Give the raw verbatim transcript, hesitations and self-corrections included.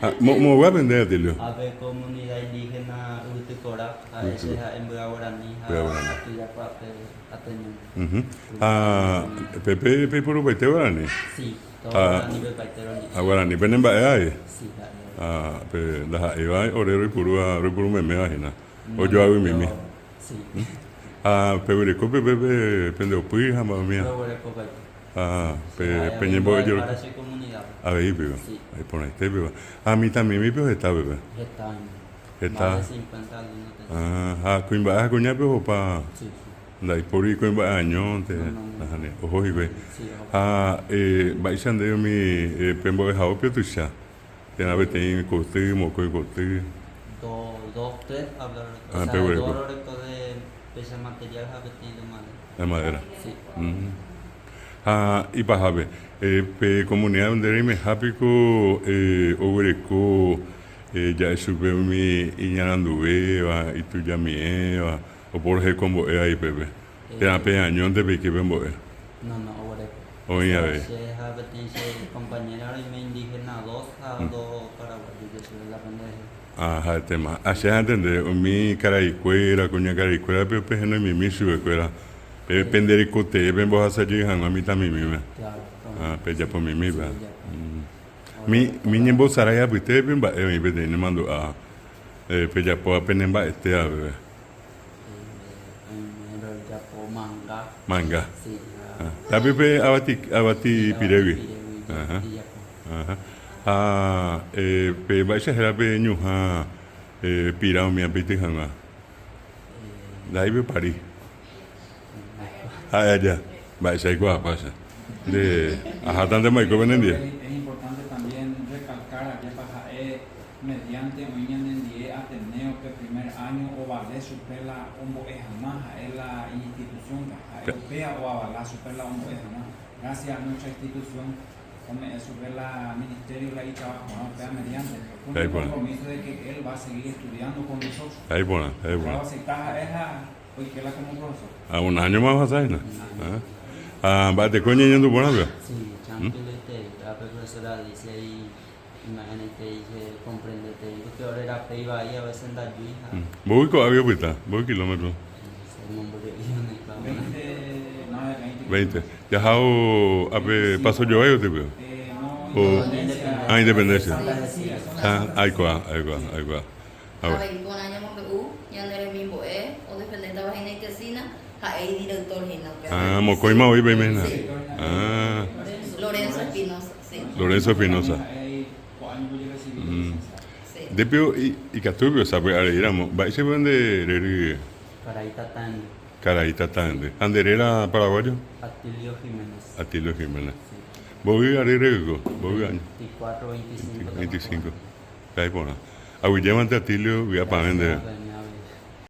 Ah, mo-, moõguápe nde, Atilio? Ápe comunidad indígena Yvyty Kora, ha che ha'e mbya guarani ha Mbya guarani. Atilio kuape ateño. Mhm. Ha pe, pe, peipurupaite guarani? Sí, todo guarani peipurupaite guarani. Ah, guarani, pe nemba'e avei? Sí, mba'e. Ah, pe ndaha'éiva ore roipurúva, roipurumeméva hína. No, ojoagui mimi. Sí. Mm. Ha peguereko pe, pe, pe, pende opy ha mba'e umía? Peguereko pe. Ah, pe, sí, peñembo'e jeroky. Para che comunidad. Avei péva. Sí. Iporãite péva. Ha mitãmimípe oheta pépe? Heta. Heta. Más de cincuenta alumnos tenemos. Ah, ha kuimba'e ha kuñápe ohopa? Sí, sí. Ndaipóri kuimba'e añónte. No, no, no. Ajá, ne, oho hikuái. Sí, oho. Ha, eh, mba'éicha nde umi, eh, pe mbo'ehaópe otuicha? Térã peteĩ koty, mokõi koty. Do-, dos, tres, hablar, o sea, peguereko. Dos lo recoge peteĩ material ha peteĩ de madera. De madera. Sí. Mm. Ha ipahápe, eh, pe comunidad nde reimeha piko, eh, oguereko, eh, ja'e chupe umi iñaranduvéva, itujami'ẽva, oporohekombo'e avei pépe. Térã pe añónte peike pembo'e? No, no, oguereko. Oĩ avei. Che ha peteĩ che compañera oime indígena dos ha dos paraguayo, che la pendeje. Ah, ha'etéma. Ah, che añetende, umi karaikuéra, kuñakaraikuérape, pe henoimimi chupekuéra. Pe, sí, pende reko tee pembohasa jey hag̃ua mitãmimíme. Claro, claro. Ah, pejapo mimípa. Sí, pejapo. Mm. Mi, mi ñembosarái apytépe mba'e oĩ peteĩ nemandu'a, eh, pejapóva pene mba'etéva pépe. Eh, oime rejapo manga. Manga. Sí, ah. Ah, tapipe avati, avati, sí, piregui. Avati piregui, ajá, rejapo. Ajá. Ha, eh, pe mba'éicha héra pe ñuhã, eh, pira umi apeity hag̃ua? Eh. Ndaha'éi pe pari. Ha'e aja. Mba'éicha aikuaapáicha. Nde, ahátante maiko penendie. Es importante también recalcar ajépa ha'e mediante oĩ ñanendie Ateneo-pe primer año ovale chupe la ombo'e hag̃ua, ha'e la institución-pe, ha'e upéva oavala chupe la ombo'e hag̃ua. Gracias a nuestra institución, ome'ẽ chupe la ministerio la itrabajo porã upéva mediante. Con el compromiso de que él va a seguir estudiando con nosotros. Ahí por ahí, ahí por ahí. Va a aceptar, eh, a, oike la como profesor. Ah, un año más va a estar, ¿no? Ah. Ah, mba'eteko ñañandu porã péva? Sí, tranquilo, este, la profesora dice ahí, imagínate, dice, comprendete, porque ore rape ivaí a veces ndajúi, ha. Mm. Mbovy ko'águi opyta, mbovy kilómetro? Veinte. Jahávo ápe Paso Joái gotyo péva? O, ah, Independencia. Ah, aikuaa, aikuaa, aikuaa. Ah, bueno. Avei porã ñamombe'u ñane remimbo'e, odefendétava hína itesina, ha'e idirector hína upéva. Ah, mokõima oĩ peime hína. Sí. Ah. Lorenzo Espinosa, sí. Lorenzo Espinosa. Mm. Sí. Nde piko i-, ikatúpe, o sea, pe areíramo, mba'éichapa nde réra? Karai Tataendy. Karai Tataendy. Ha nde réra paraguayo? Atilio Jiménez. Atilio Jiménez. Sí. Mbovy ary regueko? Mbovy año? Veinticuatro, veinticinco. Veinticinco. Karai porã. Aguyjémante Atilio, vy'apavẽnte. Gracias.